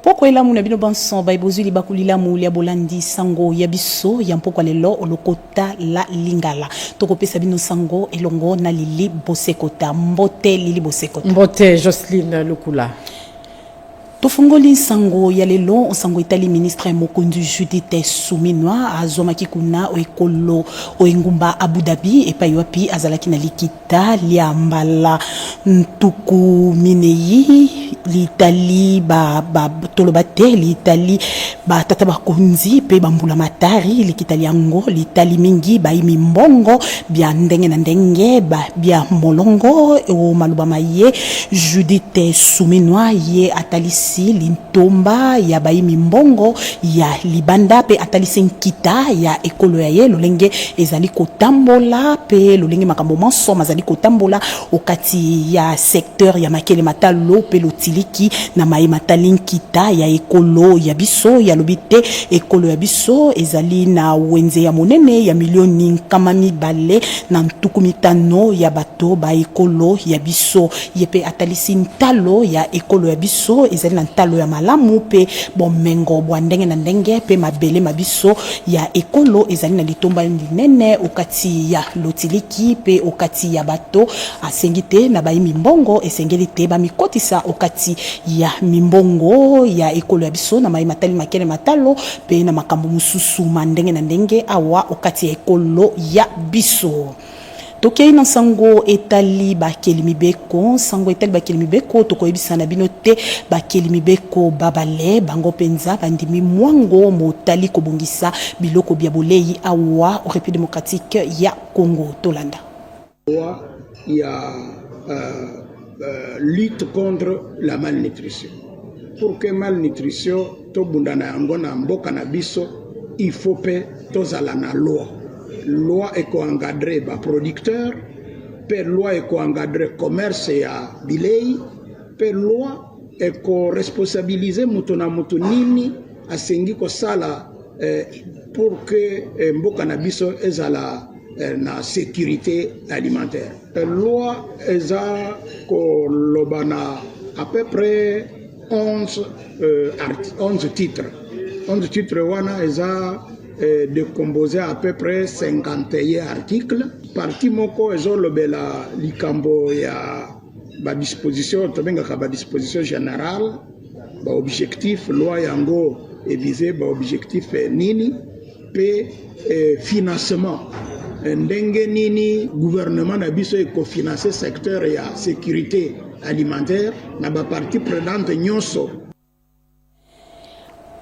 Pokwa elamu na bino banso baye bozwi libaku lilamu lya bolandi sango ya biso ya mpokwa lelo olokota la Lingala. Tokopesa bino sango elongo na Lili Bosekota. Mbote Lili Bosekota. Mbote Jocelyne Lukula. Tofungoli nsango ya lelo, nsango etali ministre mokonzi Judith Suminwa azwamaki kuna o ekolo o engumba Abu Dhabi epai wapi azalaki na likita lya mbala 40 litali ba, ba, toloba te litali batata bakonzi mpe bambula matari. Likita lyango litali mingi bayi mimbongo bya ndenge na ndenge ba, bya molongo. O maloba maye Judith Suminwa ye atalisi lintomba ya bayi mimbongo ya libanda mpe atalisi nkita ya ekolo ya ye lolenge ezali kotambola mpe lolenge makambo manso mazali kotambola okati ya secteur ya makele matalo mpe lotiliki na maye matali nkita ya ekolo ya biso. Yalobi te ekolo ya biso ezali na wenze ya monene ya milioni 250 ya bato ba ekolo ya biso. Ye mpe atalisi ntalo ya ekolo ya biso ezali na ntalo ya malamu mpe bomengo bwa ndenge na ndenge mpe mabele ma biso ya ekolo ezali na litomba linene okati ya lotiliki mpe okati ya bato. Asengi te na bayi mimbongo esengeli te bamikotisa okati ya mimbongo ya ekolo ya biso na maye matali makele matalo mpe na makambo mosusu ma ndenge na ndenge awa okati ya ekolo ya biso. Tokei na nsango etali bakeli mibeko. Nsango etali bakeli mibeko, tokoyebisa na bino te bakeli mibeko babale bango mpenza bandimi mwango motali kobongisa biloko bya bolei awa o Republique democratique ya Congo. Tolanda. Loi ya lutte contre la malnutrition. Pour que malnutrition tobunda na yango na mboka na biso, il faut mpe tozala na loi. Loi ekoencadre baproducteur, mpe loi ekoencadre commerce ya bilei, mpe loi ekoresponsabilize moto na moto nini asengi kosala pour que mboka na biso ezala na sécurité alimentaire. Loi eza koloba na à peu près 11 titres. 11 titres wana eza décomposé à peu près 51 articles. Partie moko ezolobela likambo ya badisposition, tobengaka badisposition générale, baobjectif loi yango evise baobjectif nini, mpe financement, ndenge nini gouvernement na biso ekofinanse secteur ya sécurité alimentaire na bapartie prenante nyonso.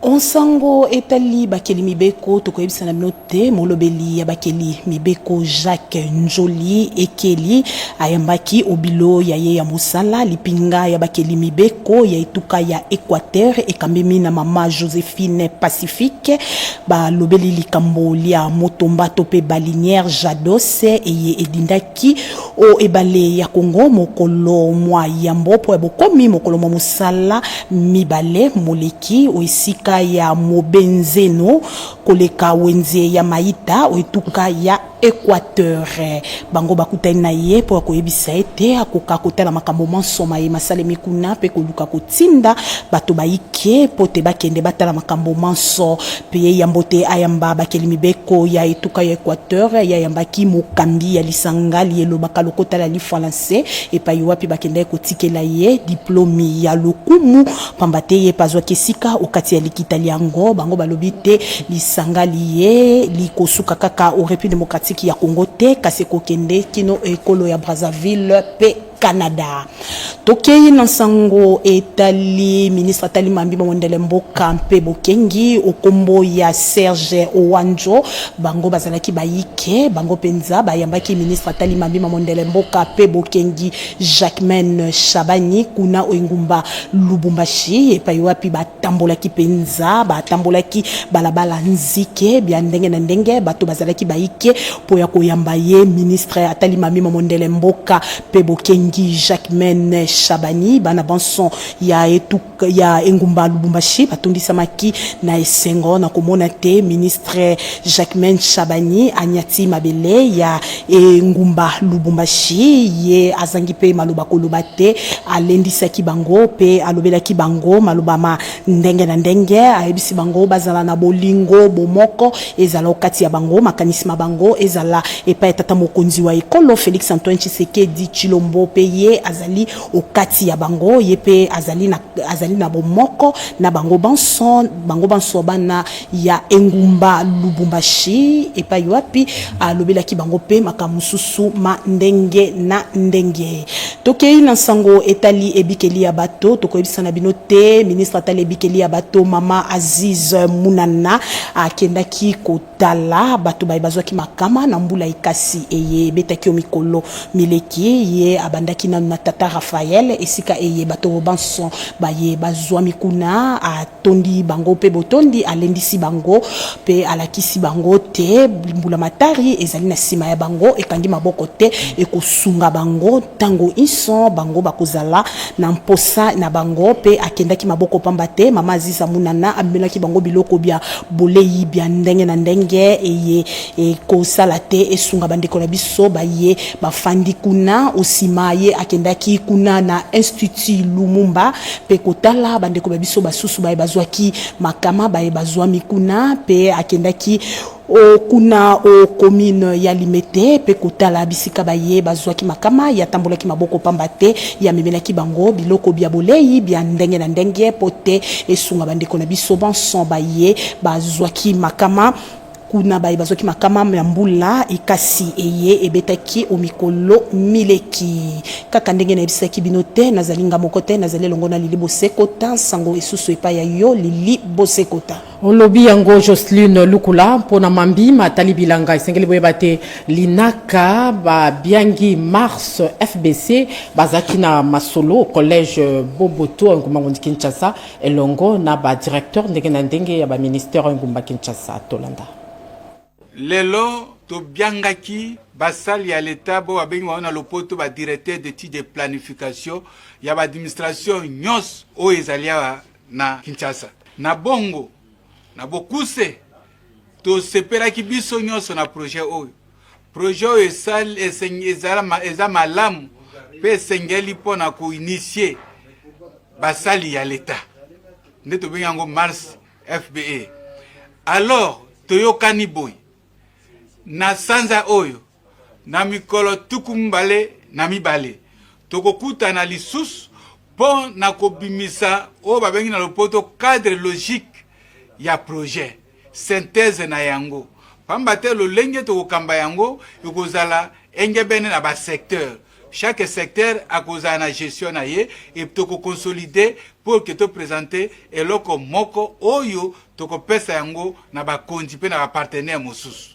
Onsango etali bakeli mibeko, tokoyebisa na bino te molobeli ya bakeli mibeko Jacques Njoli Ekeli ayambaki obilo ya ye ya mosala lipinga ya bakeli mibeko ya etuka ya Equateur ekambemi na mama Josephine Pacifique. Balobeli likambo lya motomba to mpe balinière Jados eye edindaki o ebale ya Congo mokolo mwa yambo mpo ya bokomi mokolo mwa mosala mibale moleki o esika ya Mobenzeno koleka wenze ya Maïta o etuka ya Equateur. Bango bakutani na ye mpo ya koyebisa ete akoka kotala makambo manso maye masalemi kuna mpe koluka kotinda bato bayike mpo te bakende batala makambo manso. Mpe ye yambo te ayamba bakeli mibeko ya etuka ya Equateur, ye ayambaki mokambi ya lisanga liye elobaka lokota la lifalanse epai wapi bakendaki kotikela ye diplomi ya lokumu, pamba te ye mpe azwaki esika okati ya likita lyango. Bango balobi te lisanga liye likosuka kaka o Republique democratique ya Congo te, kasi ekokende kino ekolo ya Brazzaville mpe Canada. Tokei na nsango etali ministre atali mambi ma mondele mboka mpe bokengi okombo ya Serge Owanjo. Bango bazalaki bayike, bango mpenza bayambaki ministre atali mambi ma mondele mboka mpe bokengi Jacquemain Shabani kuna o engumba Lubumbashi epai wapi batambolaki mpenza, batambolaki balabala nzike bya ndenge na ndenge, bato bazalaki bayike mpo ya koyamba ye ministre atali mambi ma mondele mboka mpe bokengi. Ngengi Jacquemaine Shabani. Bana banso ya etuka ya engumba Lubumbashi batondisamaki na esengo na komona te ministre Jacquemaine Shabani anyati mabele ya engumba Lubumbashi. Ye azangi mpe maloba koloba te, alendisaki bango mpe alobelaki bango maloba ma ndenge na ndenge. Ayebisi bango bazala na bolingo, bomoko ezala okati ya bango, makanisi ma bango ezala epai ya tata mokonzi wa ekolo Felix Antoine Tshisekedi Tshilombo, mpe ye azali okati ya bango, ye mpe azali na bomoko na bango banso, bango banso bana ya engumba Lubumbashi, epai wapi alobelaki bango mpe makambo mosusu ma ndenge na ndenge. Tokei na nsango etali ebikeli ya bato. Tokoyebisa na bino te ministre atali ebikeli ya bato, mama Aziz Munana, akendaki kotala bato baye bazwaki makama na mbula ekasi eye ebetaki yo mikolo mileki. Ye abandaki nanu na Tata Raphael, esika eye bato banso baye bazwami kuna. Atondi bango mpe botondi, alendisi bango mpe alakisi bango te mbula matari ezali na nsima ya bango, ekangi maboko te, ekosunga bango ntango inso bango bakozala na mposa na bango. Mpe akendaki maboko pamba te. Mama Aziza Munana amemelaki bango biloko bya bolei bya ndenge na ndenge eye ekosala te esunga bandeko na biso baye bafandi kuna. Osima ye akendaki kuna na Institut Lumumba mpe kotala bandeko ba biso basusu baye bazwaki makama, baye bazwami kuna. Mpe akendaki o kuna o commune ya Limete mpe kotala bisika baye bazwaki makama. Yatambolaki maboko pamba te, yamemelaki bango biloko bya bolei bya ndenge na ndenge mpo te esunga bandeko na biso banso baye bazwaki makama kuna, baye bazwaki makama ya mbula ekasi eye ebetaki o mikolo mileki. Kaka ndenge nayebisaki bino te, nazali nga moko te, nazali elongo na Lili Bosekota. Nsango esusu epai ya yo, Lili Bosekota. Olobi yango, Joseline Lukula. Mpona mambi matali bilanga, esengeli boyeba te linaka babiangi Mars FBC bazalaki na masolo collège Boboto engumba ngondi Kinshasa, elongo na badirecteur ndenge na ndenge ya baministère engumba Kinshasa. Tolanda. Lelo tobiangaki basali ya leta bo babengi bango na lopoto badirecteur d'étude de planification ya baadministration nyonso oyo ezali awa na Kinshasa. Na bongo, na bokuse, tosepelaki biso nyonso na projet oyo. Projet oyo eza malamu mpe esengeli mpo na koinitier basali ya leta, nde tobengi yango Mars FBE. Alors toyokani boye: na sanza oyo, na mikolo 22, tokokutana lisusu mpo na kobimisa oyo babengi na lopoto cadre logique ya projet, synthèse na yango, pamba te lolenge tokokamba yango ekozala engebene na basecteur. Chaque secteur akozala na gestion na ye e tokoconsolide pour que toprésente eloko moko oyo tokopesa yango na bakonzi mpe na bapartenaire mosusu.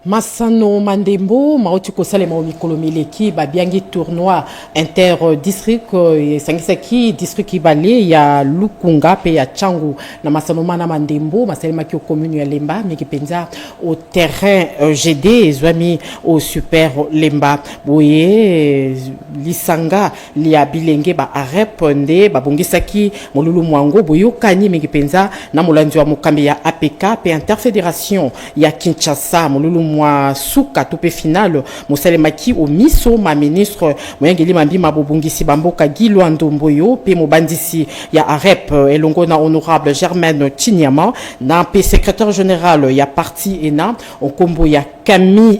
Masano mandembo mauti kosalema mikolo mileki, babiangi tournoi interdistrict, esangisaki district ibale ya Lukunga mpe ya Tshangu na masano mana mandembo masalemaki o commune ya Lemba, mingi mpenza o terrain GD ezwami o Super Lemba. Boye lisanga lia bilenge ba AREP nde babongisaki molulu mwango, boyokani mingi mpenza na molandi wa mokambi ya APK mpe interfédération ya Kinshasa. Molulu mwa suka to mpe finale mosalemaki o miso ma ministre moyangeli mambi ma bobongisi bamboka Guy Loando Mboyo mpe mobandisi ya AREP, elongo na honorable Germaine Chinyama na mpe secrétaire général ya parti ena, nkombo ya Camille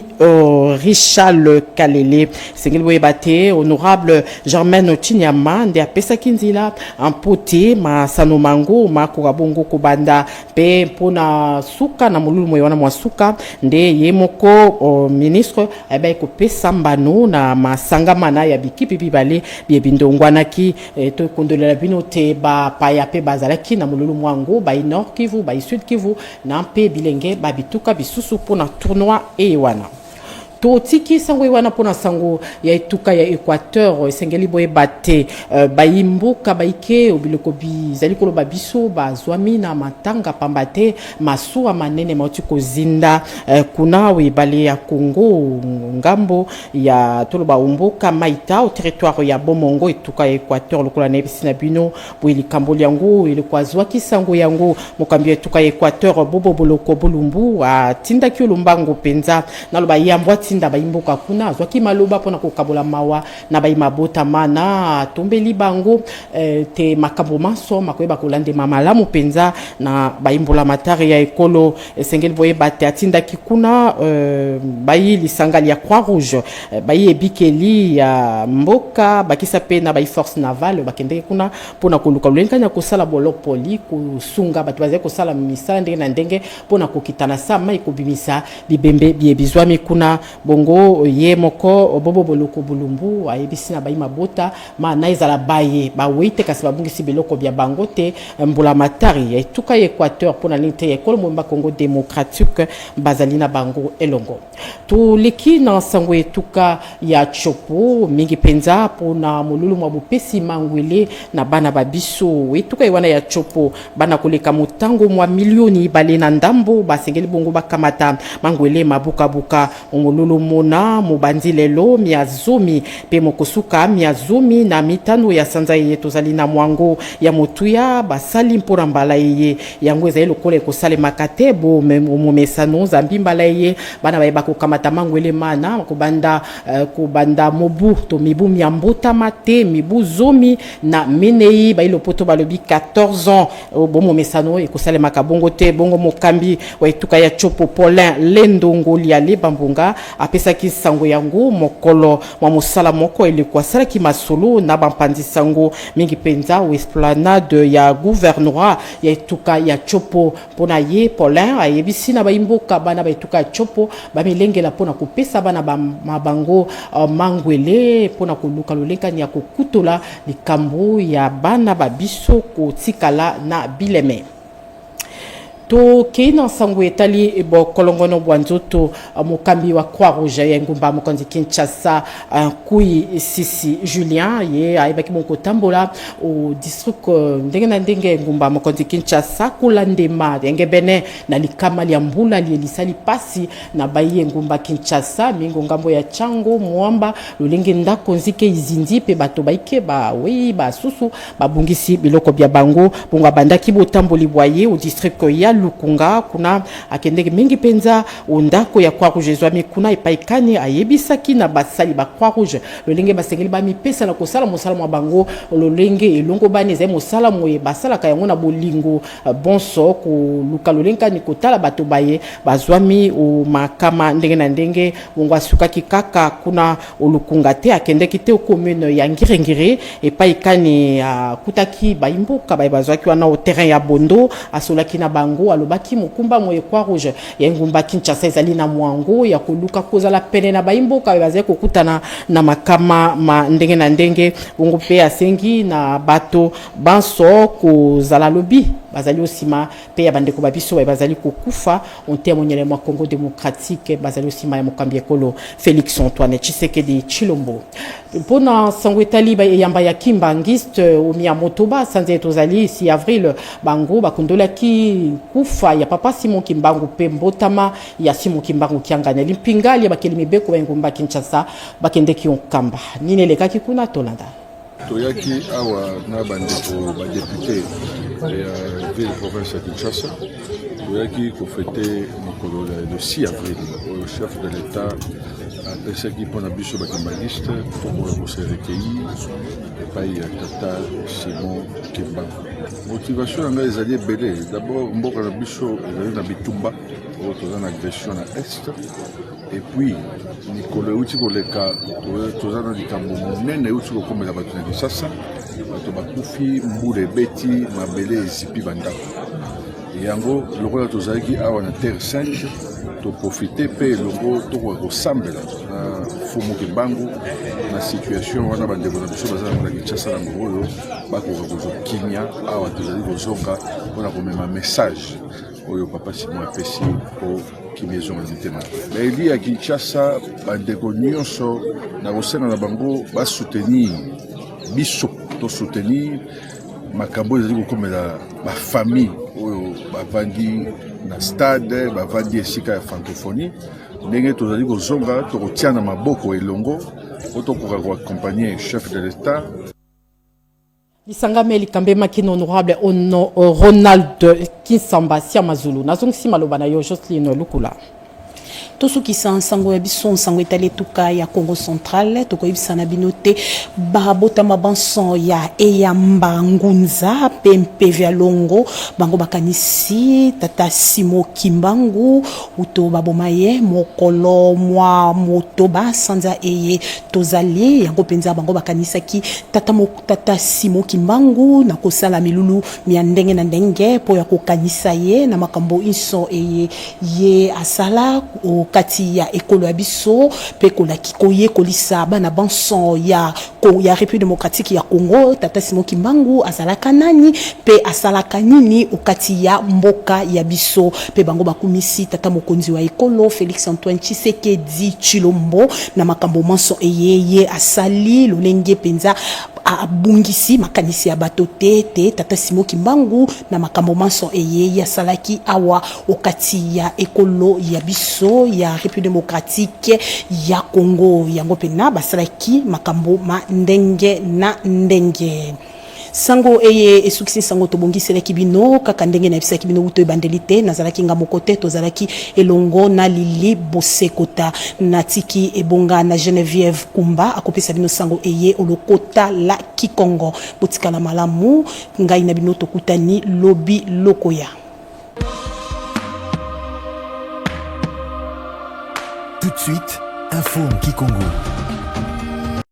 Richard Kalele. Esengeli boyeba te honorable Germaine Chinyama nde apesaki nzela mpo te masano mango makoka bongo kobanda. Mpe mpona suka na molulu moye wana mwa suka, nde ye moko ministre ayebaki kopesa mbano na masanga mana ya bikipi bibale bie bindongwanaki. Tokondolela bino te bapaya mpe bazalaki na molulu mwango, bai Nord Kivu, bai Sud Kivu na mpe bilenge babituka bisusu mpona tournoi eye wana. Totiki sango ye wana mpo na sango ya etuka ya Equateur. Esengeli boyeba te bayi mboka baike biloko bizali koloba biso bazwami na matanga pamba te masuwa manene mauti kozinda kuna o ebale ya Congo ngambo ya toloba mboka Maita o territoire ya Bomongo etuka ya Equateur. Lokola nayebisi na bino boye likambo lyango eleko azwaki sango yango, mokambi ya etuka ya Equateur Bobo Boloko Bolumbu atindaki olombango mpenza naloba yambo atinda bayimboka kuna. Azwaki maloba mpona kokabola mawa na bayi mabota mana, atombeli bango te makambo manso makoyeba kolandema malamu mpenza na bayimbola matari ya ekolo. Esengeli boyeba te atindaki kuna bayi lisanga ya Croix Rouge, bayi ebikeli ya mboka, bakisa mpe na bayi force navale. Bakendeki kuna mpona koluka lolenge ya kosala bolopoli, kosunga bato bazali kosala misala ndenge na ndenge mpona kokita na sa mai kobimisa bibembe biye bizwami kuna. Bongo ye moko Bobo Boloko Bulumbu ayebisi na bayi mabota ma na ezala baye bawei te kasi babungisi biloko bya bango te mbula matari ya etuka ya Equateur mpona nini te ya ekolo mobimba Congo démocratique bazali na bango elongo. Toleki na sango etuka ya Tshopo, mingi mpenza mpona molulu mwa bopesi mangwele na bana ba biso. Etuka ye wana ya Tshopo, bana koleka motango mwa 2,5 millioni basengeli bongo bakamata mangwele mabukabuka. Molulu mona mobandi lelo 10 mpe mokosuka 15 ya sanza eye tozali na mwango. Ya motuya basali mpona mbala eye yango ezali lokola ekosalemaka te bo momesano, zambi mbala eye bana bayeba kokamata mangwele mana kobanda mobu to mibu mia mbotama te mibu 14, bayi lopoto balobi 14 ans. Bomomesano ekosalemaka bongo te. Bongo mokambi wa etuka ya Tshopo Paulin Lendongo Liale Bambunga apesaki sango yango mokolo mwa mosala moko eleko asalaki masolo na bampanzi sango, mingi mpenza o esplanade ya gouvernorat ya etuka ya Tshopo. Mpona ye Paulin ayebisi na bayimboka bana ba etuka ya Tshopo bamilengela mpona kopesa bana mabango mangwele mpona koluka lolengani ya kokutola likambo ya bana babiso kotikala na bileme. Tokei na nsango etali bokolongono bwa nzoto. Mokambi wa Croix Rouge ya engumba mokonzi Kinshasa Nkui Sisi Julien ye ayebaki bongo kotambola o district ndenge na ndenge ya engumba mokonzi Kinshasa kolandema yengebene na likama lya mbula liye lisali pasi na bayi engumba Kinshasa, mingo ngambo ya Tshangu Mwamba, lolenge ndako nzike izindi mpe bato baike bawei, basusu babungisi biloko bya bango. Bongo abandaki botamboli bwa ye o district ya Lukunga. Kuna akendeki mingi mpenza o ndako ya Croix Rouge ezwami kuna, epai kani ayebisaki na basali ba Croix Rouge lolenge basengeli bamipesa na kosala mosala mwa bango lolenge elongo bani ezali mosala moye basalaka yango na bolingo bonso, koluka lolenge kani kotala bato baye bazwami o makama ndenge na ndenge. Bongo asukaki kaka kuna olukunga te, akendeki te commune ya Ngiri-Ngiri, epai kani akutaki bayimboka baye bazwaki wana o terrain ya Bondo. Asolaki na bango, alobaki mokumba moye Croix Rouge ya engumba Kinshasa ezali na mwango ya koluka kozala pene na bayimboka baye bazali kokutana na makama ma ndenge na ndenge. Bongo mpe asengi na bato banso kozala lobi bazali osima mpe ya bandeko babiso baye bazali kokufa onte ya monyele mwa Congo démocratique, bazali osima ya mokambi ekolo Félix Antoine Tshisekedi Tshilombo. Mpona sango etali eyamba ya Kimbanguiste omia motoba sanza tozali 6 avril, bango bakundolaki kufa ya papa Simon Kimbangu mpe mbotama ya Simon Kimbangu Kiangani. Limpinga ya bakeli mibeko ba engumba Kinshasa bakendeki Nkamba. Nini elekaki kuna? Tolanda. Toyaki awa na bandeko badéputé ya ville province ya Kinshasa. Toyaki kofêter mokolo le 6 avril oyo chef de l'État apesaki mpona biso bakimbanguiste tokoka kose recueillir epai ya tata Simon Kimbangu. Motivation na ngai ezali ebele. D'abord, mboka na biso ezali na bitumba oyo toza na agression na Est, et puis mikolo euti koleka toza na likambo monene euti kokomela bato na Kinshasa. Bato bakufi, mbula ebeti, mabele ezipi bandako. Yango lokola tozalaki awa na Terre Sainte, toprofite mpe elongo tokoka kosambela na Mfumu Kimbangu na situation wana bandeko na biso baza na Kinshasa na ngongo oyo bakoka kozwa kimia. Awa tozali kozonga mpona komema message oyo Papa Simon apesi mpo kimia ezonga na mitema. Baeli ya Kinshasa, bandeko nyonso na kosenga na bango basoutenir biso, tosoutenir makambo oyo ezali kokomela bafamille oyo bavandi na stade, bavandi esika ya francophonie. Ndenge tozali kozonga, tokotia na maboko elongo mpo tokoka koaccompagne chef de l'État. Lisanga me likambemaki na honorable ono, Ronald Kinsamba Siamazulu. Nazongisi maloba na yo, Jocelyne Lukula. Tosukisa nsango ya biso, nsango etali etuka ya Congo Central. Tokoyebisa na bino te babotama banso ya Eyamba Ngunza mpe Mpeve ya Longo, bango bakanisi tata Simo Kimbangu uto baboma ye mokolo mwa 8 sanza eye tozali. Yango mpenza bango bakanisaki tata Simo Kimbangu na kosala milulu mya ndenge na ndenge mpo ya kokanisa ye na makambo inso eye ye asala kati ya ekolo ya biso mpe kolaki koyekolisa bana banso ya République démocratique ya Congo tata Simon Kimbangu azalaka nani mpe asalaka nini okati ya mboka ya biso. Mpe bango bakumisi tata mokonzi wa ekolo Félix Antoine Tshisekedi Tshilombo na makambo manso eye ye asali, lolenge mpenza abungisi makanisi ya bato te te tata Simon Kimbangu na makambo manso eye ye asalaki awa okati ya ekolo ya biso ya République démocratique ya Congo. Yango mpena basalaki makambo ma ndenge na ndenge. Sango eye esukisi sango tobongiselaki bino. Kaka ndenge nayebisaki bino wuto ebandeli te, nazalaki nga moko te, tozalaki elongo na Lili Bosekota. Natiki ebonga na Geneviève Kumba, akopesa bino sango eye olokota la Kikongo. Botikala malamu, ngai na bino tokutani lobi lokoya. Tout de suite, info en Kikongo.